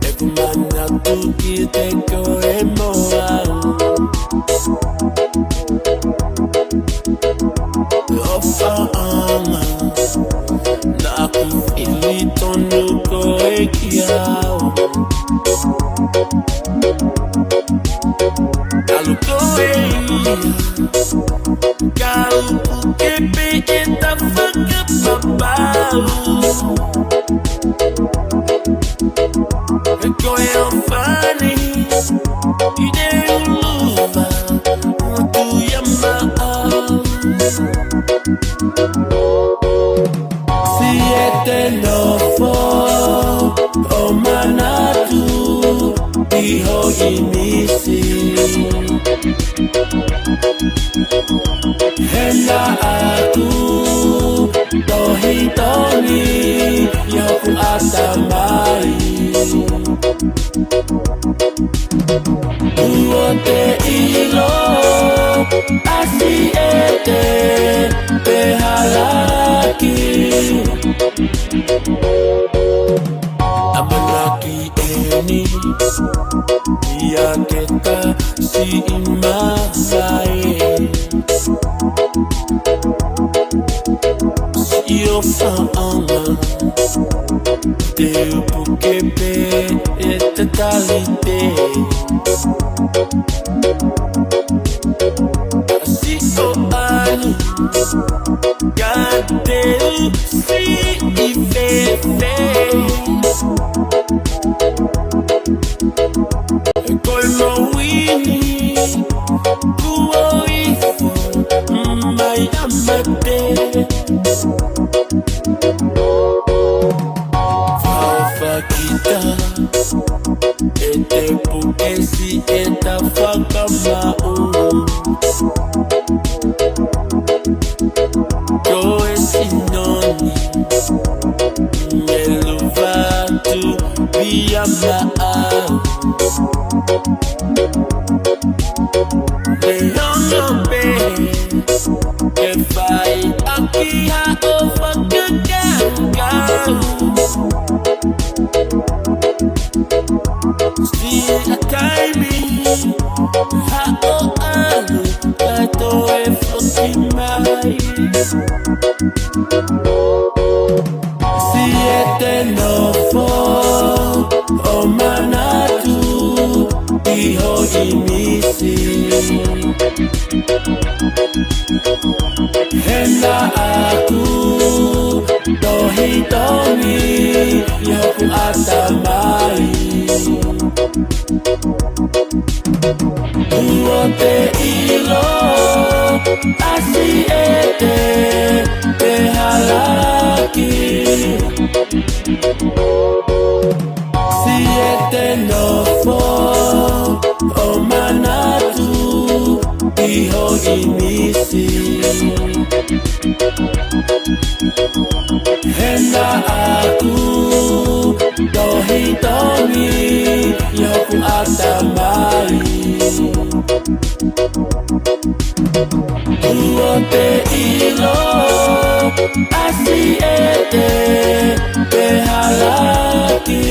ʻeku manatu kiate koe mo au. ʻOfa ʻaʻana, naʻa ku fili tonu koe kiate au. ʻAlu koe ia, kau puke pē ʻeta fakapapau. Ko e ʻofa ni, ʻi te ʻuluva, ʻo tuʻu ia maʻau. Siʻete nofo ʻo manatu ʻi ho ʻīmisi. Hena ʻaku tohi toni ʻi hoku ʻatamai. Kuo te ʻilo ʻa Siʻete pe Halaki. ʻAmanaki eni ia ke ta siʻi masae. Siʻo faʻahinga, te u puke pē ʻeta tali pē. Siʻo ʻalu, ka te u siʻi fēfē. Ko e moʻui ni, kuo ifo mai ʻa mate. Fafakita, ʻe te puke Siʻeta fakamaʻu. Ko e sino ni, ʻe luva atu ia maʻau. Neongo pē ke fai ʻaki haʻo fakakaukau, siʻa taimi haʻo ʻalu, ka toe foki mai. Siʻete nofo ʻo manatu ʻi ho ʻīmisi. Hena ʻaku tohi toni ʻi hoku ʻatamai. Kuo te ʻilo ʻa Siʻete pe Halaki. Siʻete nofo ʻo manatu ʻi ho ʻīmisi. Hena ʻaku tohi toni ʻi hoku ʻatamai. Kuo te ʻilo ʻa Siʻete pe Halaki.